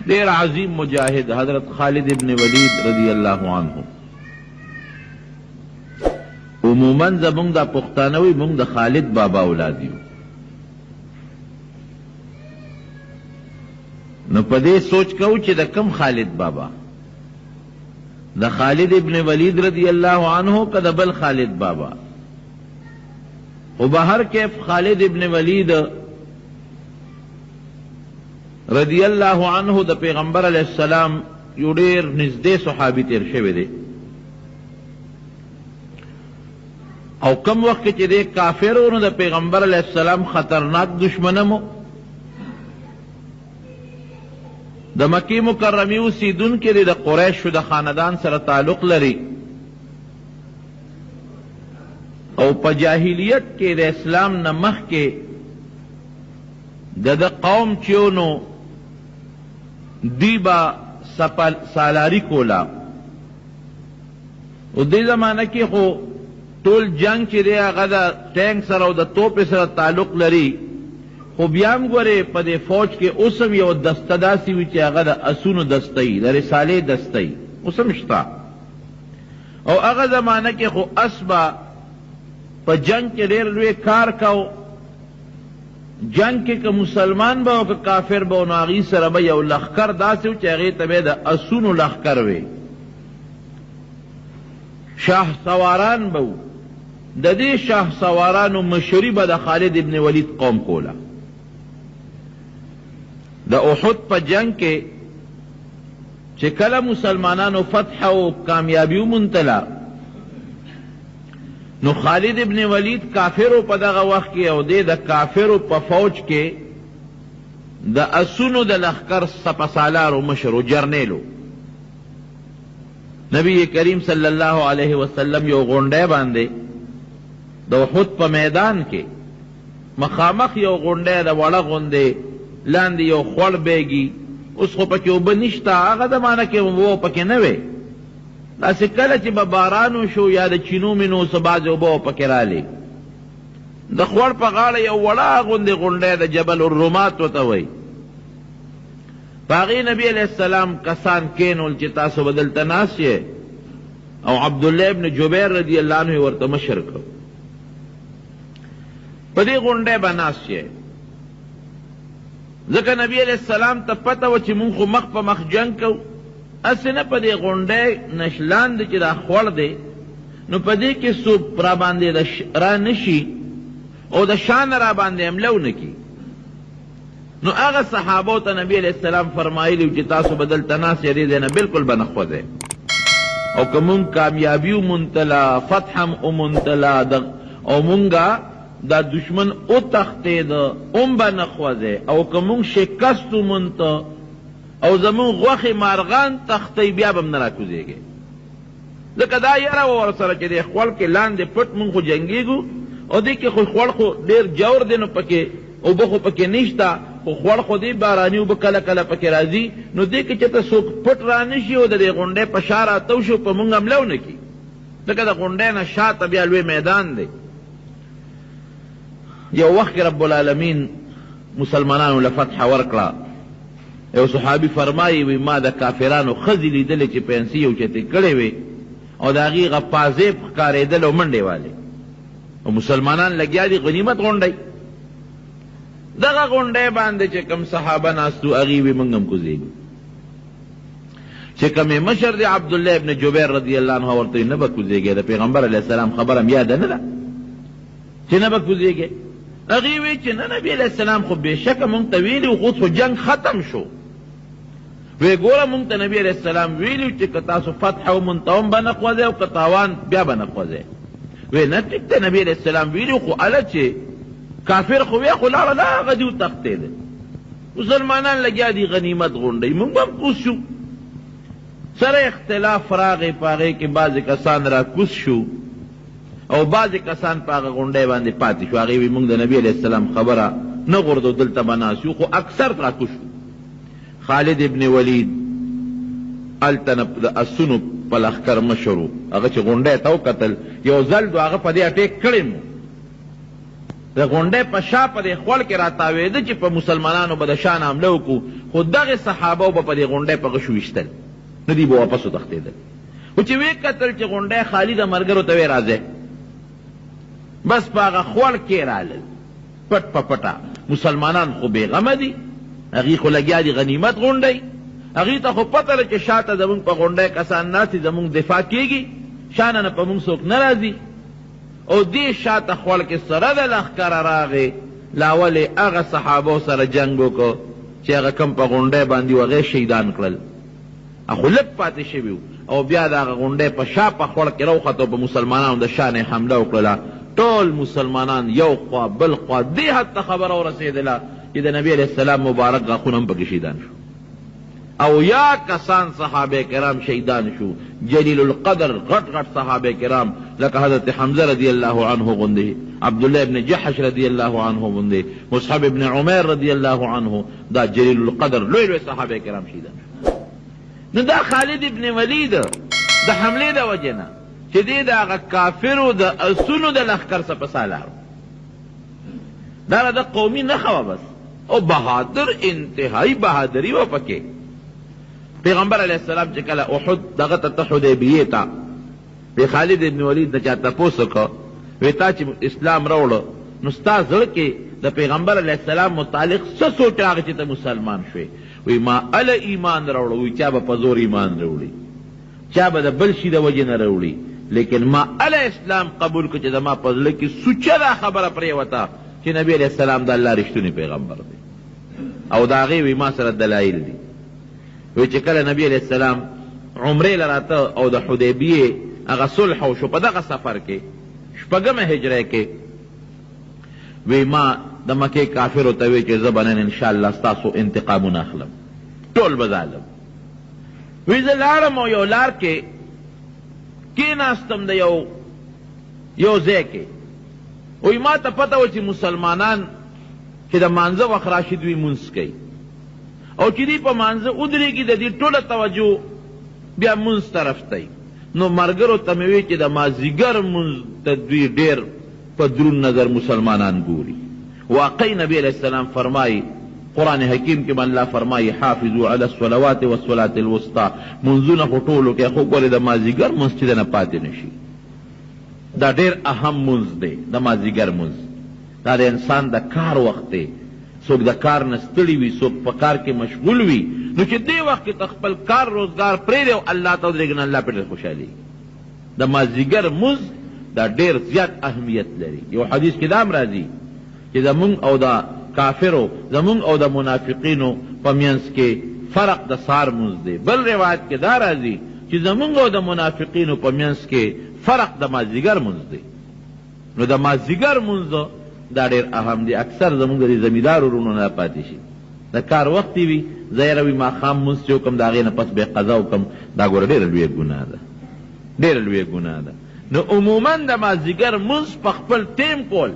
ډېر عظیم مجاهد حضرت خالد ابن ولید رضی الله عنه. عموما زمونږ دا پښتانه وي مونږ د خالد بابا اولاد یو، نو په دې سوچ کوو چې د کوم خالد بابا، د خالد ابن ولید رضی الله عنه که د بل خالد بابا؟ خو بهر کیف خالد ابن ولید رضی الله عنه د پیغمبر علیه السلام یو ډېر نږدې صحابي تېر شوی دی. او کوم وخت کې چې دی کافر و نو د پیغمبر علیه السلام خطرناک دښمن هم و. د مکې مکرمې اوسېدونکی دی، د قریشو د خاندان سره تعلق لري او په جاهلیت کې د اسلام نه مخکې د ده قوم چې و نو دوی به سپه سالاري کوله. او دې زمانه کې خو ټول جنګ چې دی هغه د ټانک سره او د توپې سره تعلق لري، خو بیا هم ګورې په دې فوج کې اوس هم یوه دسته داسې وي چې هغه د اسونو دسته وي، د رسالې دسته وي، اوس هم شته. او هغه زمانه کې خو اس به په جنګ کې ډېر لوی کار کاوه. جنګ کې که مسلمان به او که کافر به و نو هغوی سره به یو لښکر داسې و چې هغې ته به یې د اسونو لښکر وی، شاه سواران به وو. د دې شاه سوارانو مشري به د خالد ابن ولید قوم کوله. د احد په جنګ کې چې کله مسلمانانو فتح او کامیابي وموندله نو خالد ابن ولید کافر و په دغه وخت کې او دی د کافرو په فوج کې د اسونو د لښکر سپه سالار و، مشر و، جرنیل و. نبی کریم صلی الله علیه وسلم یو غونډی باندې د احد په میدان کې مخامخ یو غونډی ده، وړه غوندې، لاندې یو خوړ بهږي، اوس خو پکې اوبه نشته، هغه زمانه کې اوبه پکې نه وې، داسې کله چې به باران وشو یا د چینو مینو څه بعضې اوبه به پکې رالې. د خوړ په غاړه یو وړه غوندې غونډی ده، جبل الرمات ورته وایي، په هغې نبي علیه السلام کسان کېنول چې تاسو به دلته ناست یئ او عبدالله ابن جبیر رضی الله عنه یې ورته مشر کړ. په دې غونډۍ به ناست یئ، ځکه نبي علیه السلام ته پته وه چې مونږ خو مخ په مخ جنګ کوو، هسې نه په دې غونډۍ نه لاندې چې دا خوړ دی نو په دې کې څوک راباندې را نه شي او د شا نه راباندې حمله ونه کړي. نو هغه صحابو ته نبی علیه السلام فرمایلي وو چې تاسو به دلته ناست یئ، دې ځای نه بالکل به نه خوځئ او که مونږ کامیابي وموندله، فتح هم وموندله او مونږ دا دښمن وتښتېد هم به نه خوځئ او که مونږ شکست وموند او زمونږ غوښې مارغان تښتوي بیا به هم نه راکوزېږئ. ځکه دا یره وه ورسره چې دې خوړ کې لاندې پټ مونږ خو جنګېږو او دې کې خو خوړ خو ډېر جور دی نو پکې اوبه خو پکې نشته، خو خوړ خو دی باراني اوبه کله کله پکې راځي، نو دې کې چېرته څوک پټ رانشي او د دې غونډۍ په شا راتاو شي او په مونږ حمله ونه کړي، ځکه د غونډۍ نه شاته بیا لوی میدان دی. یو وخت کې رب العالمین مسلمانانو له فتح ورکړه. یو صحابي فرمايي، وي ما د کافرانو ښځې لیدلې چې پنسې یې اوچتې کړې وې او د هغې هغه پازیب ښکارېدل او منډې والې او مسلمانان لګیا دي غنیمت غونډوي. دغه غونډۍ باندې چې کوم صحابه ناست وو هغوی وي موږ هم کوزېږو. چې کوم یې مشر دی عبدالله ابن جبیر رضی الله عنه ورته وایي نه به کوزېږې، د پیغمبر علیه السلام خبره هم یاده نه ده چې نه به کوزېږې. هغې وې چې نه نبي علیه السلام خو بېشکه مونږ ته ویلي وو، خو اوس خو جنګ ختم شو. وې ګوره مونږ ته نبي علیه السلام ویلي وو چې که تاسو فتح ومونته هم به نه خوځئ او که تاوان بیا به نه خوځئ. وې نه ټیک دی نبي علیه السلام ویلي وو، خو هله چې کافر خو وې خو لاړه هغه دي وتښتېدل، مسلمانان لګیا دي غنیمت غونډوي، مونږ به هم کوز شو. سره اختلاف راغی، په هغې کې بعضې کسان راکوز شو او بعضې کسان په هغه غونډۍ باندې پاتې شو، هغوی وي مونږ د نبي علیه السلام خبره نه غورځوو دلته به ناست یو، خو اکثر راکوز شو. خالد ابن ولید هلته نه د اسونو په لښکر مشر و، هغه چې غونډۍ ته وکتل یو ځل دو هغه په دې اټیک کړی هم و، د غونډۍ په شا په دې خوړ کې راتاوېده چې په مسلمانانو به د شا نه حمله وکړو، خو دغې صحابو به په دې غونډۍ په غشو ویشتل، نو دوی به واپس وتښتېدل. خو چې ویې کتل چې غونډۍ خالي ده، ملګرو ته ویې راځئ، بس په هغه خوړ کې رالل پټ په پټه. مسلمانان خو بې غمه دي، هغوی خو لګیا دي غنیمت غونډوي، هغوی ته خو پته ده چې شاته زموږ په غونډۍ کسان ناست دي، زموږ دفاع کېږي، شانه نه په موږ څوک نه راځي. او دې شاته خوړ کې سره د لښکره راغی، لاول یې هغه صحابو سره جنګ وکړ چې هغه کوم په غونډۍ باندې وو هغه یې شهیدان کړل، خو لږ پاتې شوي وو، او بیا د هغه غونډۍ په شا په خوړ کې راوخته او په مسلمانانو د شا نه یې حمله وکړله، ټول مسلمانان یو خوا بل خوا دې حد ته خبره ورسېدله چې د نبي علیه السلام مبارک غاښونه هم پکې شهیدان شو. 70 کسان صحابه کرام شهیدان شو، جلیل القدر غټ غټ صحابه کرام لکه حضرت حمزه رضی الله عنه غوندې، عبدالله ابن جحش رضی الله عنه غوندې، مصعب ابن عمیر رضی الله عنه، دا جلیل القدر لوی لوی صحابه کرام شهیدان شو. نو دا خالد ابن ولید د حملې د وجې نه چې دی د هغه کافرو د اسونو د لښکر څخه په سالار و، دا د قومي نښه وه بس، او بهادر انتهایی بهادری وه پکې. پیغمبر علیه السلام چې کله احد دغه ته ته حدیبیې ته وی خالد ابن ولید نه چا تپوس وکړ وی تا چې اسلام راوړ نو ستا زړه کې د پیغمبر علیه السلام متعلق څه سوچ راغی چې ته مسلمان شوې؟ وی ما اله ایمان راوړ. وی چا به په زور ایمان راوړي، چا به د بل شي د وجې نه راوړي، لیکن ما اله اسلام قبول کړ چې زما په زړه کې سوچه دا خبره پرېوته چې نبی علیه السلام د الله رښتونی پیغمبر دی. او د هغې وی ما سره دلایل دي. وی چې کله نبی علیه السلام عمرې له راته او د حدیبیې هغه صلح وشو په دغه سفر کې شپږمه هجرۍ کې، وی ما د مکې کافرو ته وی چې زه به نن انشاءالله ستاسو انتقامونه اخلم، ټول به ظالم. وی زه لاړم او یو لار کې کېناستم د یو یو ځای کې. وایي ما ته پته وه چې مسلمانان چې د مانځه وخت راشي دوی مونځ کوي او چې دوی په مانځه ودرېږي د دوی ټوله توجه بیا مونځ طرف ته وي، نو ملګرو ته مې ویل چې د مازدیګر مونځ ته دوی ډېر په درون نظر مسلمانان ګوري. واقعي نبي علیه السلام فرمایي، قرآن حکیم کې به الله فرمایي، حافظو علی الصلوات والصلاة الوسطی، مونځونه خو ټول وکړئ خو ګورئ د مازدیګر مونځ چې درنه پاتې نه شي. دا ډېر اهم مونځ دی، د مازدیګر مونځ. دا د انسان د کار وخت دی، څوک د کار نه ستړي وي، څوک په کار کې مشغول وي، نو چې دې وخت کې ته خپل کار روزګار پرېږدې او الله ته ودرېږې نو الله پرې ډېر خوشحالېږي. د مازدیګر مونځ دا ډېر زیات اهمیت لري. یو حدیث کې دا هم راځي چې زمونږ او د کافرو، زمونږ او د منافقینو په منځ کې فرق د سهار مونځ دی. بل روایت کې دا راځي چې زمونږ او د منافقینو په منځ کې فرق د مازدیګر مونځ دی. نو د مازدیګر مونځ دا ډېر اهم دی. اکثر زمونږ د دې زمیندارو وروڼو نه پاتې شي، د کار وخت یې وي، زه یاره وي ماښام مونځ چې وکړم د هغې نه پس به قضا وکړم، دا ګوره ډېره لویه ګناه ده، ډېره لویه ګناه ده. نو عموما د مازدیګر مونځ په خپل ټیم کول،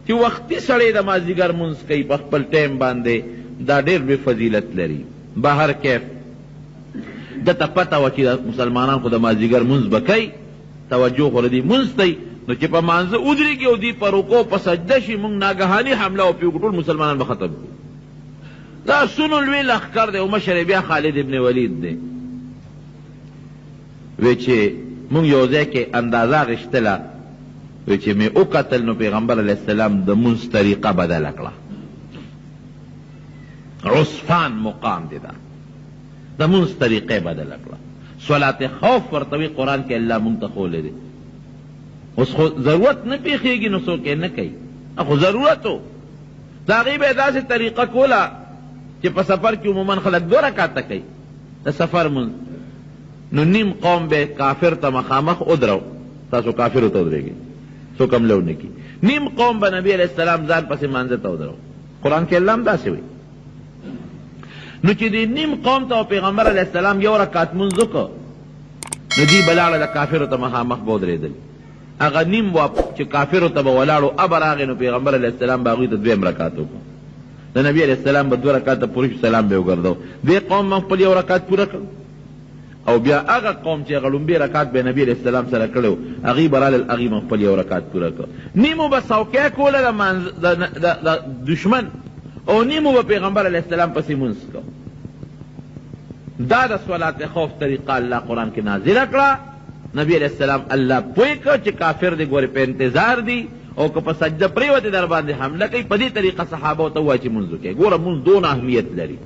چې وختي سړی د مازدیګر مونځ کوي په خپل ټیم باندې، دا ډېر لوی فضیلت لري. بهر کیف ده ته پته وه چې مسلمانان خو د مازدیګر مونځ به کوي، توجه خو د دې مونځ ته وي، نو چې په مانځه ودرېږي او دوی په رکوع په سجده شي، مونږ ناګهاني حمله ورپرې وکړو، ټول مسلمانان به ختم کړو. دا اسونو لوی لښکر دی او مشر یې بیا خالد ابن ولید دی. وی چې مونږ یو ځای کې اندازه اخیستله، وی چې مې وکتل نو پیغمبر علیه السلام د مونځ طریقه بدله کړه. عصفان مقام دی دا، د مونځ طریقه یې بدله کړه. صلات خوف ورته وایي، قرآن کې الله مونږ ته ښوولی دی. اوس خو ضرورت نه پېښېږي نو څوک یې نه کوي، خو ضرورت و. د هغې به یې داسې طریقه کوله چې په سفر کې عموما خلک دوه رکعته کوي د سفر مونځ، نو نیم قوم به کافر ته مخامخ ودرو، تاسو کافرو ته ودرېږئ څوک حمله ونه کړي، نیم قوم به نبي علیه السلام ځان پسې مانځه ته ودرو. قرآن کې الله هم داسې وایي. نو چې دې نیم قوم ته پیغمبر علیه السلام یو رکعت مونځ وکړ، نو دوی به لاړه د کافرو ته مخامخ به ودرېدل. هغه نیم چې کافرو ته به ولاړو ابه راغی، نو پیغمبر علیه السلام به هغوی ته دویم رکعت وکړ. د نبي علیه السلام به دوه رکعته پوره شو، سلام به یې وګرځاوه. دې قوم به خپل یو رکعت پوره کړ او بیا هغه قوم چې هغه ړومبی رکعت به نبی علیه السلام سره کړی وو هغوی به رالل هغوی به خپل یو رکعت پوره کړ. نیمو به څوکۍ کوله د د دښمن او نیمو به پیغمبر علیه السلام پسې لمونځ کاوه. دا د صلات خوف طریقه الله قرآن کې نازله کړه. نبی علیه السلام الله پوه کړ چې کافر دې ګورې په انتظار دي او که په سجده پرېوتې درباندې حمله کوي. په دې طریقه صحابو ته ووایه چې لمونځ وکړئ. ګوره لمونځ دونه اهمیت لري.